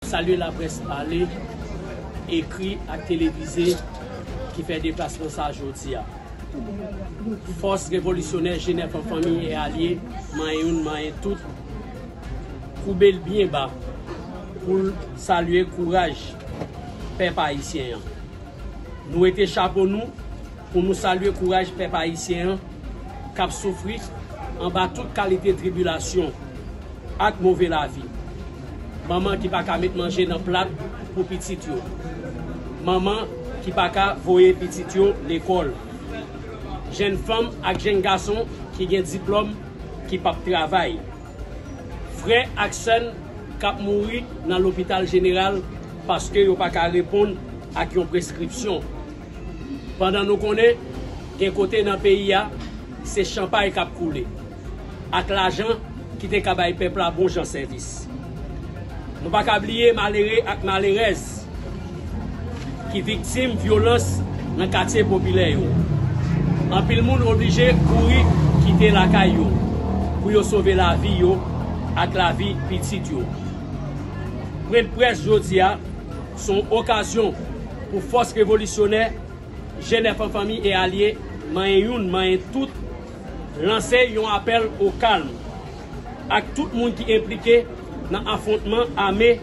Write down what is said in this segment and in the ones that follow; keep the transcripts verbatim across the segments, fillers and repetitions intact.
Salye laprès pale, ekri ak televize ki fè deplasman sa a jodi a. Fòs revolisyonè G nèf an fanmi e alye, manyen youn, manyen tout, koube l byen ba pou l salye kouraj pèp ayisyen an. Nou wete chapo nou pou nou salye kouraj pèp ayisyen an k ap soufri anba tout kalite tribilasyon ak move lavi. Manman ki pa ka met manje nan plat pou pitit yo. Manman ki pa ka voye pitit yo lekòl. Jèn fanm ak jèn gason ki gen diplòm ki p ap travay. Frè ak sè n k ap mouri nan lopital jeneral paske yo pa ka reponn ak yon preskripsyon. Pandan nou konnen gen kote nan peyi a, se chanpay k ap koule, ak lajan ki te ka bay pèp la bon jan sèvis. Nou pa ka bliye malere ak malerèz ki viktim vyolans nan katye popilè yo. Anpil moun oblije kouri kite lakay yo pou yo sove lavi yo ak lavi pitit yo. Pwennprès jodi a se yon okazyon pou fòs revolisyonè G nèf an fanmi e alye, manyen youn, manyen tout, lanse yon apèl o kalm ak tout moun ki enplike nan afwontman ame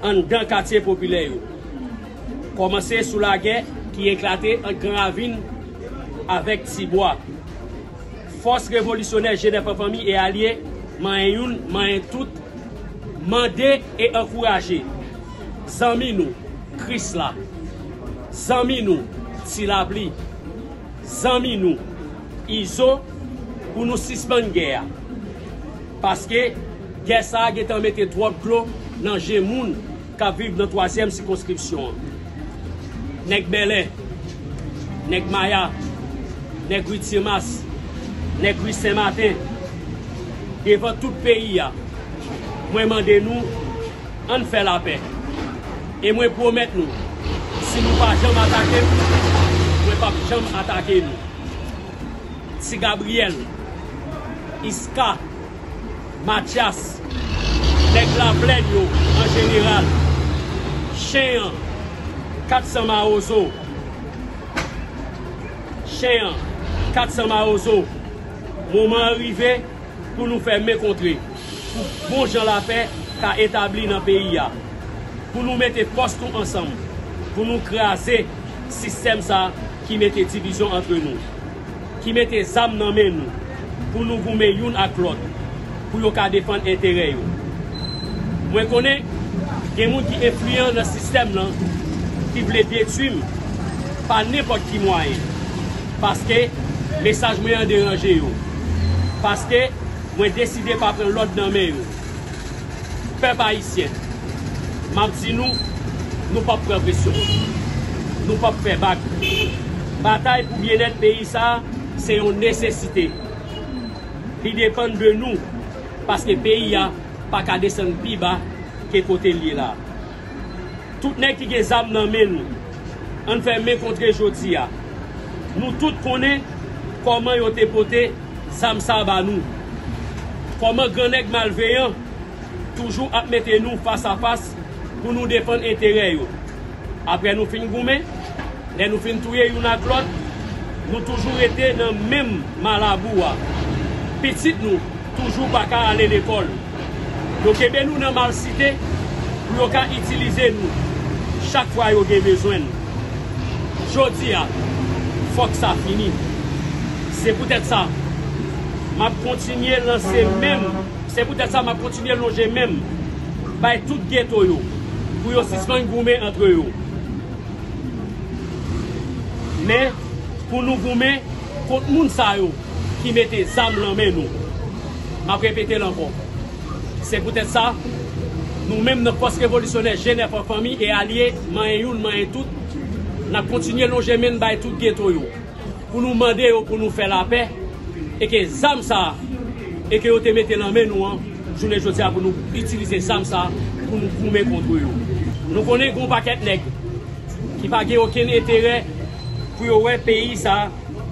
anndan katye popilè yo. Kòmanse sou lagè ki eklate ant Gran Ravin avèk Tibwa. Fòs revolisyonè G nèf an fanmi e alye, manyen youn, manyen tout, mande e ankouraje zanmi nou, Krisla, zanmi nou, Ti Lapli, zanmi nou, Izo, pou nou sispann gè a. Paske gè sa a gentan mete twòp dlo nan je moun k ap viv nan twazyèm sikonskripsyon an. Nèg Bèlè, nèg Maya, nèg ri Timas, nèg ri Senmaten, devan tout peyi a, mwen mande nou, ann fè lapè. E mwen pwomèt nou, si nou pa janm atake m, mwen p ap janm atake nou. Ti Gabriyèl, Iska, Matyas, nèg Laplèn yo an jeneral, Chen an, kat san Mawozo, Chen an, kat san Mawozo, moman an rive pou nou fè men kontre, pou bon jan lapè ka etabli nan peyi a, pou nou mete fòs nou ansanm, pou nou kraze sistèm sa a ki mete divizyon antre nou, ki mete zam nan men nou, pou nou goumen youn ak lòt, pou yo ka defann enterè yo. Mwen konnen gen moun ki enfliyan nan sistèm nan ki vle detwi m pa nenpòt ki mwayen, paske mesaj mwen an deranje yo, paske mwen deside pa pran lòd nan men yo. Pèp ayisyen, m ap di nou, nou p ap pran presyon. Nou p ap fè bak. Batay pou byennèt peyi sa a, se yon nesesite. Li depann de nou, paske peyi a pa ka desann pi ba ke kote l ye la a. Tout nèg ki gen zam nan men nou, ann fè men kontre jodi a. Nou tout konnen kòman yo te pote zam sa a ba nou. Kòman gran nèg malveyan toujou ap mete nou fas a fas pou nou defann enterè yo. Apre nou fin goumen, lè nou fin touye youn ak lòt, nou toujou rete nan menm malabou a. Pitit nou toujou pa ka ale lekòl. Yo kenbe nou nan malsite pou yo ka itilize nou chak fwa yo gen bezwen n. Jodi a, fòk sa fini. Se poutèt sa, m ap kontinye lanse men m, se poutèt sa m ap kontinye lonje men m bay tout geto yo pou yo sispann goumen antre yo. Men, pou nou goumen kont moun sa yo ki mete zam nan men nou. M ap repete l ankò. Se poutèt sa, nou menm nan Fòs Revolisyonè G nèf an fanmi e alye, manyen youn, manyen tout, n ap kontinye lonje men n bay tout geto yo, pou nou mande yo pou nou fè lapè, e ke zam sa a, e ke yo te mete nan men nou an, jounen jodi a pou nou itilize zam sa a, pou nou goumen kont yo. Nou konnen gen yon pakèt nèg ki pa gen okenn enterè pou yo wè peyi sa a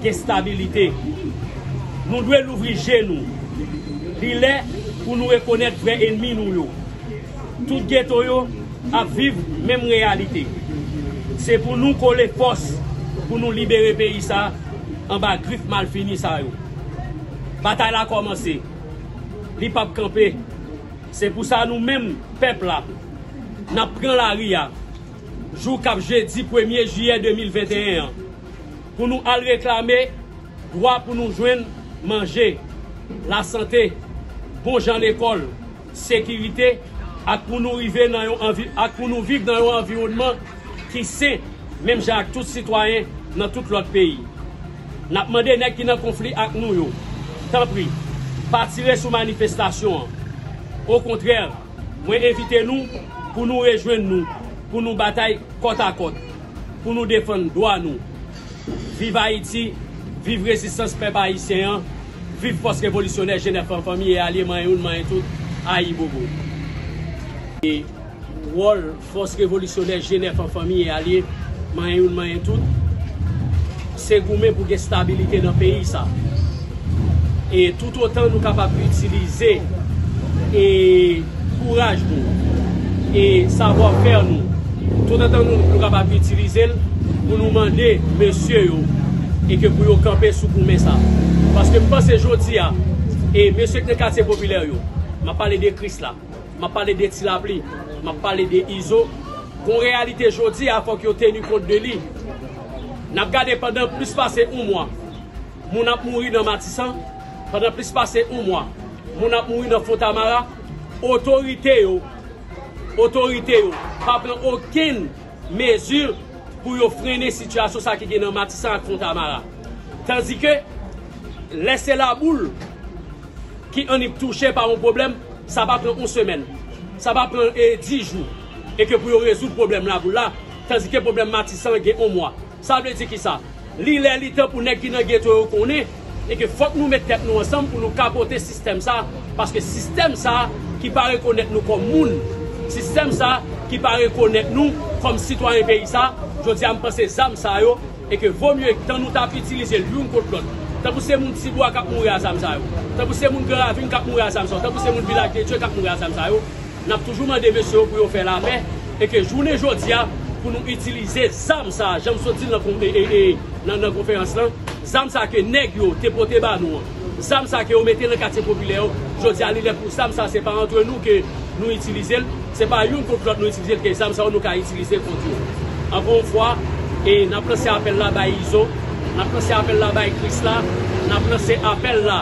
gen stabilite. Nou dwe louvri je nou. Li lè pou nou rekonèt vrè ènmi nou yo. Tout geto yo ap viv menm reyalite. Se pou nou kole fòs pou nou libere peyi sa anba grif malfini sa yo. Batay la kòmanse. Li p ap kanpe. Se pou sa nou menm, pèp la, n ap pran lari a jou k ap jedi premye jiyè de mil venteyen an pou nou al reklame dwa pou nou jwenn manje, lasante, bon jan lekòl, sekirite, ak pou nou rive nan yon anvi-, ak pou nou viv nan yon anviwònman ki sen, menm jan ak tout sitwayen nan tout lòt peyi. N ap mande nèg ki nan konfli ak nou yo, tanpri, pa tire sou manifestasyon an. Okontrè, mwen envite nou pou nou rejwenn nou, pou nou batay kòtakòt, pou nou defann dwa nou. Viv Ayiti, viv rezistans pèp ayisyen an, viv Fòs Revolisyonè G nèf an fanmi e alye, manyen youn, manyen tout, ayibobo. E wòl Fòs Revolisyonè G nèf an fanmi e alye, manyen youn, manyen tout, se goumen pou gen stabilite nan peyi sa. E toutotan nou kapab itilize e kouraj nou e savwafè nou, toutotan nou, nou kapab itilize l pou nou mande mesye yo e ke pou yo kanpe sou goumen sa. Paske m panse jodi a, e mesye k nan katye popilè yo, m ap pale de Krisla, m ap pale de Ti Lapli, m ap pale de Izo, gon reyalite jodi a, fòk yo teni kont de li. N ap gade pandan plis pase yon mwa, moun ap mouri nan Matisan, pandan plis pase yon mwa, moun ap mouri nan Fontamara, otorite yo, otorite yo pa pran okenn mezi pou yo frennen sitiyasyon sa ki gen nan Matisan ak Fontamara. Tandike, lè se laboul ki annik touche pa yon pwoblèm, sa pa pran yon semèn, sa pa pran, e, dis jou, e ke pou yo rezoud pwoblèm laboul la, tandike pwoblèm Matisan gen yon mwa. Sa vle di kisa? Li lè li tan pou nèg ki nan geto yo konnen, e ke fòk nou met tèt nou ansanm pou nou kapote sistèm sa, paske sistèm sa ki pa rekonèt nou kòm moun, sistèm sa ki pa rekonèt nou kòm sitwayen peyi sa, jodi a m panse zam sa yo, e ke vo mye tan nou t ap itilize l youn kont lòt. Tankou se moun Tibwa k ap mouri a zam sa yo, tankou se moun Gran Ravin k ap mouri a zam sa yo, tankou se moun Vilaj de Dye k ap mouri a zam sa yo, n ap toujou mande mesye yo pou yo fè lapè, e ke jounen jodi a, pou nou itilize zam sa a, jan m sot di l nan kon-, e, e, e, nan, nan konferans lan, zam sa ke nèg yo te pote ba nou an, zam sa ke yo mete nan katye popilè yo, jodi a, li lè pou zam sa, se pa antre nou ke nou itilize l, se pa youn kont lòt nou itilize l, ke zam sa yo nou ka itilize kont yo. Ankò yon fwa, e n ap lanse apèl la bay Izo, n ap lanse apèl la bay Krisla, n ap lanse apèl la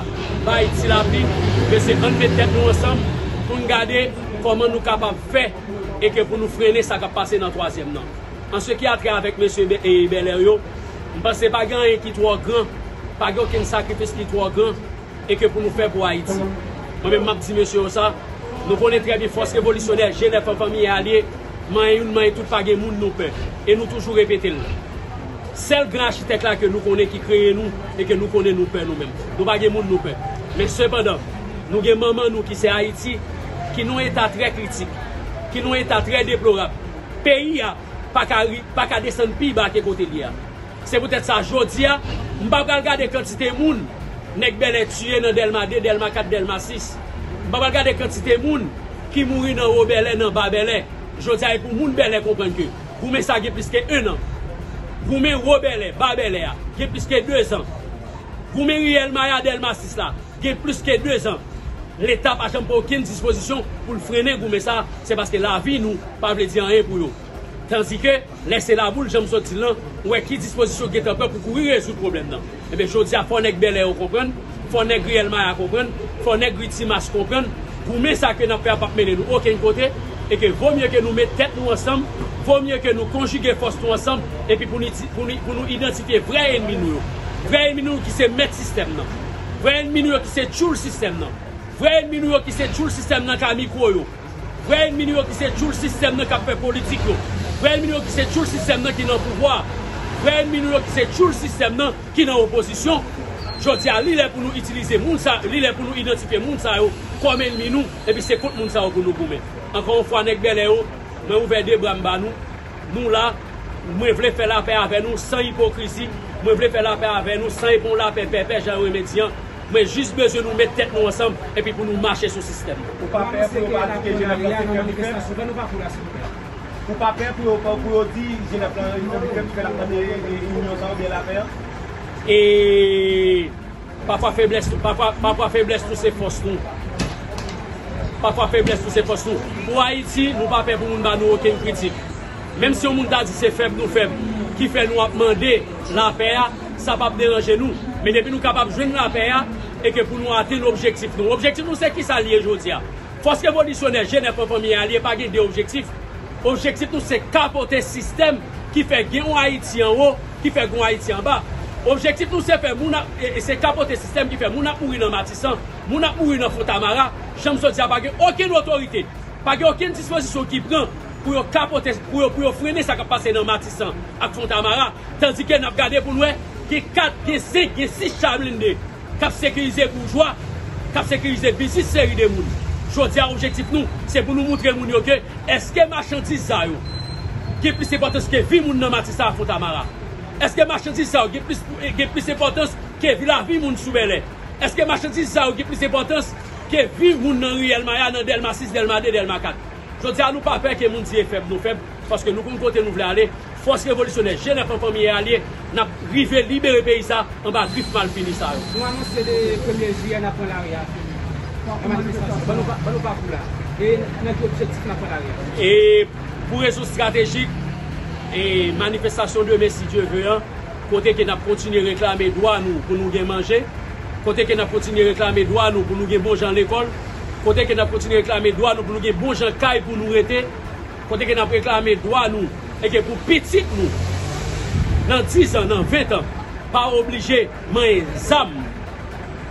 bay Ti Lapli, mesye, ann met tèt nou ansanm pou n gade kòman nou kapab fè e ke pou nou frennen sa k ap pase nan twazyèm nan. An se ki a trè avèk mesye Bè-, e Bèlè yo, m panse pa gen anyen ki twò gran, pa gen okenn sakrifis ki twò gran, e ke pou nou fè pou Ayiti. Mwen menm, m ap di mesye yo sa, nou konnen trè byen fòs revolisyonè G nèf an fanmi e alye, manyen youn, manyen tout, pa gen moun nou pè. E nou toujou repete l. Sèl gran achitèk la ke nou konnen ki kreye nou, e ke nou konnen nou pè nou menm. Nou pa gen moun nou pè. Men sepandan, nou gen manman nou ki se Ayiti, ki nan yon eta trè kritik, ki nan yon eta trè deplorab. Peyi a pa ka ri-, pa ka desann pi ba ke kote l ye a. Se poutèt sa, jodi a, m pa pral gade kantite moun nèg Bèlè tiye nan Dèlma de, Dèlma kat, Dèlma sis. M pa pral gade kantite moun ki mouri nan Wo Bèlè, nan Ba Bèlè. Jodi a, e pou moun Bèlè konprann ke goumen sa gen plis ke en an. Goumen Wo Bèlè, Ba Bèlè a, gen plis ke dezan. Goumen riyèl Maya, Dèlma sis la, gen plis ke dezan. Leta pa janm pran okenn dispozisyon pou l frennen goumen sa, se paske lavi nou pa vle di anyen pou yo. Tandike, lè se laboul, jan m sot di l lan, ou wè ki dispozisyon gentan pran pou kouri rezoud pwoblèm nan. Ebyen, jodi a, fò nèg Bèlè yo konprann, fò nèg riyèl Maya konprann, fò nèg ri Timas konprann, goumen sa ke n ap fè a p ap mennen nou okenn kote, e ke vo mye ke nou met tèt nou ansanm, vo mye ke nou konjige fòs nou ansanm, epi pou nou di-, pou nou, pou nou idantifye vrè ènmi nou yo. Vrè ènmi nou yo ki se mèt sistèm nan. Vrè ènmi nou yo ki se tchoul sistèm nan. Vrè ènmi nou yo ki se tchoul sistèm nan ka mikwo yo. Vrè ènmi nou yo ki se tchoul sistèm nan k ap fè politik yo. Vrè ènmi nou yo ki se tchoul sistèm nan ki nan pouvwa. Vrè ènmi nou yo ki se tchoul sistèm nan ki nan opozisyon. Jodi a, li lè pou nou itilize moun sa, li lè pou nou idantifye moun sa yo kòm ènmi nou, epi se kont moun sa yo pou nou goumen. Ankò yon fwa, nèg Bèlè yo, mwen ouvè de bra m ba nou. Nou la, mwen vle fè lapè avè nou san ipokrizi, mwen vle fè lapè avè nou san e pa yon lapè pèpè, jan yo renmen di an. Mwen jis bezwen nou met tèt nou ansanm epi pou nou mache sou sistèm nan. Ou pa pè pou yo pa di ke G nèf lan se kè nou fè? Ou pa pou la, silvouplè. Ou pa pè pou yo, pou yo di Jenèf lan, yo vin fè, fè l ap mande, e, inyon sa oubyen lapè an? E pafwa feblès, pafwa, pafwa feblès nou se fòs nou. Pafwa feblès nou se fòs nou. Pou Ayiti, nou pa pè pou moun ba nou okenn kritik. Menm si yon moun ta di se fèb nou fèb, ki fè nou ap mande lapè a, sa p ap deranje nou. Men depi nou kapab jwenn lapè a, e ke pou nou atenn objektif nou. Objektif nou se kisa l ye jodi a? Fòs revolisyonè Jenèf an fanmi alye pa gen de objektif. Objektif nou se kapote sistèm ki fè gen yon Ayiti anwo, ki fè gen yon Ayiti anba. Objektif nou se fè moun ap, e, e se kapote sistèm ki fè moun ap mouri nan Matisan, moun ap mouri nan Fontamara. Jan m sot di a, pa gen okenn otorite, pa gen okenn dispozisyon ki pran pou yo kapote, pou yo, pou yo frennen sa k ap pase nan Matisan ak Fontamara. Tandike n ap gade pou n wè, gen kat, gen senk, gen sis cha blende k ap sekirize boujwa, k ap sekirize biznis seri de moun. Jodi a, objektif nou, se pou nou moutre moun yo ke èske machandiz sa yo gen plis enpòtans ke vi moun nan Matisan ak Fontamara? Èske machandiz sa yo gen plis, gen plis enpòtans ke vi, lavi moun sou Bèlè? Èske machandiz sa yo gen plis enpòtans ke vi moun nan riyèl Maya, nan Dèlma sis, Dèlma de, Dèlma kat? Jodi a, nou pa pè ke moun di e fèb nou fèb, paske nou konn kote nou vle ale. Fòs revolisyonè Jenèf an fanmi e alye, n ap rive libere peyi sa anba grif malfini sa yo. Nou anonse de premye jiyè n ap pran lari a. Nan manifestasyon. Ban nou pa, ban nou pakou la. E nan ki objektif n ap pran lari a? E pou rezon estratejik, e manifestasyon demen, si Dye ve an, kote ke n ap kontinye reklame dwa nou pou nou gen manje, kote ke n ap kontinye reklame dwa nou pou nou gen bon jan lekòl, kote ke n ap kontinye reklame dwa nou pou nou gen bon jan kay pou nou rete, kote ke n ap reklame dwa nou, e ke pou pitit nou, nan diz an, nan ven an, pa oblije manyen zam,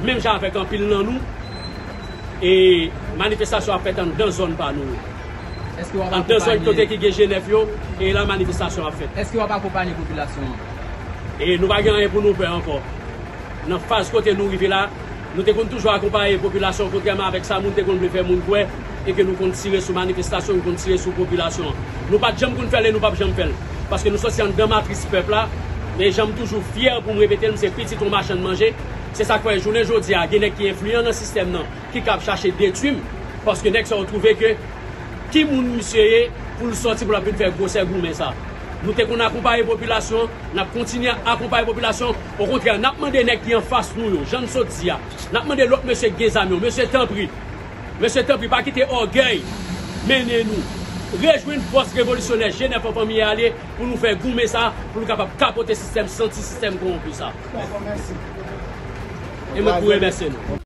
menm jan avèk anpil nan nou, e manifestasyon ap fèt anndan zòn pa nou yo. Èske w ap akonpanye? Anndan zòn kote ki gen Jenèf yo, e la manifestasyon ap fèt. Èske w ap akonpanye popilasyon an? E nou pa gen anyen pou nou pè ankò. Nan faz kote nou rive la, nou te konn toujou akonpaye popilasyon, kontrèman avèk sa moun te konn vle fè moun kwè, e ke nou konn tire sou manifestasyon, nou konn tire sou popilasyon an. Nou pa t janm konn fè l e nou p ap janm fè l. Paske nou sòti anndan matris pèp la, men jan m toujou fyè pou m repete l, m se pitit yon machann manje. Se sa k fè jounen jodi a, gen nèg ki enfliyan nan sistèm nan, ki kab chache detwi m, paske nèg sa yo twouve ke ki moun misye ye pou l sòti pou l ap vin fè gwosè goumen sa. Nou te konn akonpaye popilasyon, n ap kontinye akonpaye popilasyon. Okontrè, n ap mande nèg ki anfas nou yo, jan n sot di a, n ap mande lòt mesye ki gen zam yo, mesye tanpri, mesye tanpri, pa kite ògèy mennen nou. Rejwenn fòs revolisyonè Jenèf an fanmi alye pou nou fè goumen sa, pou nou kapab kapote sistèm santi, sistèm kowonpi sa. E mwen pou remèsye nou.